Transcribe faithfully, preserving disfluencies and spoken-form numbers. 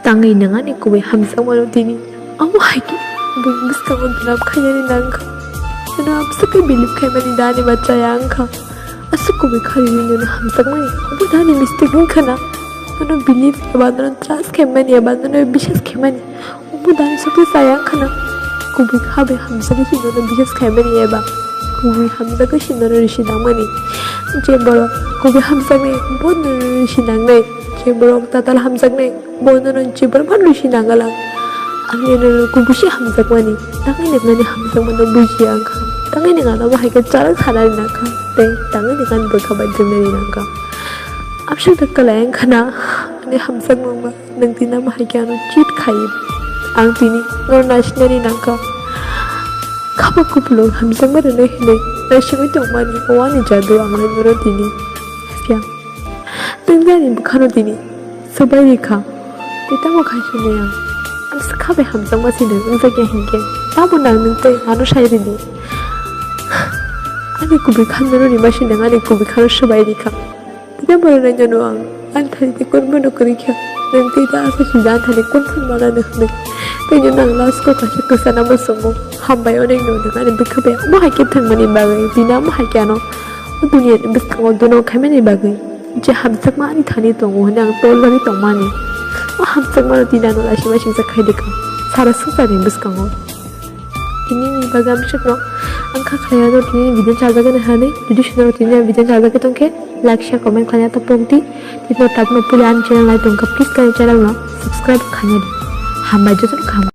Tangwi nwng ani kubui hamjakmano tini. Amo hai khe buini bwskango dwlam khainani nangkha. Ano amswk khe believe khaimani da ani bachaya wngkha. Aswk kubui kharwi nono hamjakmani. Obo da ani mistake wngkha na. Nono believe eba nono trust khaimani eba nono biswas khaimani. Obo da ani sukle chaya wngkha na. Kubui kha bai hamjagwi se nono biswas khaimani eba kubui hamjagwi se nono risi nangmani. Je borok kubui hamjaknai bo nono risi nangnai. Je borok tatal hamjaknai bo nono jibon phano risi nangala. Ang nono kubui se hamjakmani, tangwi nwng ani hamjakmano bujiya wngkha. Tangwi nwng ano bahai khe chalak sanani nangkha tei tangwi nwng ani bwkha bai jwngnani nangkha. Amswk da kwlai wngkha na ani hamjakmani ba. Nwng tini amo hai khe ano cheat khai. Ang tini nono naisinani nangkha. Khama kupulung hamjakma rwnai hinwi naisingwi tongmani o ani jadu ang lai nono tini. Phiya nwng ani bwkhano tini swbai rikha. Tei tamo khai hinwi ang. Ang swkha bai hamjakma se nwng wngjakya hinkhe tamo nang nwng tei ano sai ridi. Ani kubui kha nono rima se nwng ani kubui khano swbai rikha. Tei borok naino ang ani thani tei kunphano kwrwi kha. Nwng tei da asa sida ani thani kunphano manani hwnwi. Tei nono ang last o kaisa kwchana muchungo. Hambai onek no nwng ani bwkha bai omo hai khe thangmani bagwi. Tini amo hai khe ano o duniya ni bwskango dono khaimani bagwi. Je hamjakma ani thani tongo hwnwi ang tol rwgwi tongmani. O hamjakmano tini ano laisima singsa khai rikha. Sara swngcharni bwskango. Tini ni bagwi amswkno ang kha khlai ano tini video chajagwi nai hinwi. Jodi swnaro tini video chajagwi tongkhe like, share, comment khlaina ta pokdi. Tini no tabukno puila ani channel nai tongkha, please ani channel no subscribe khaina di. Hambai jotono kaham.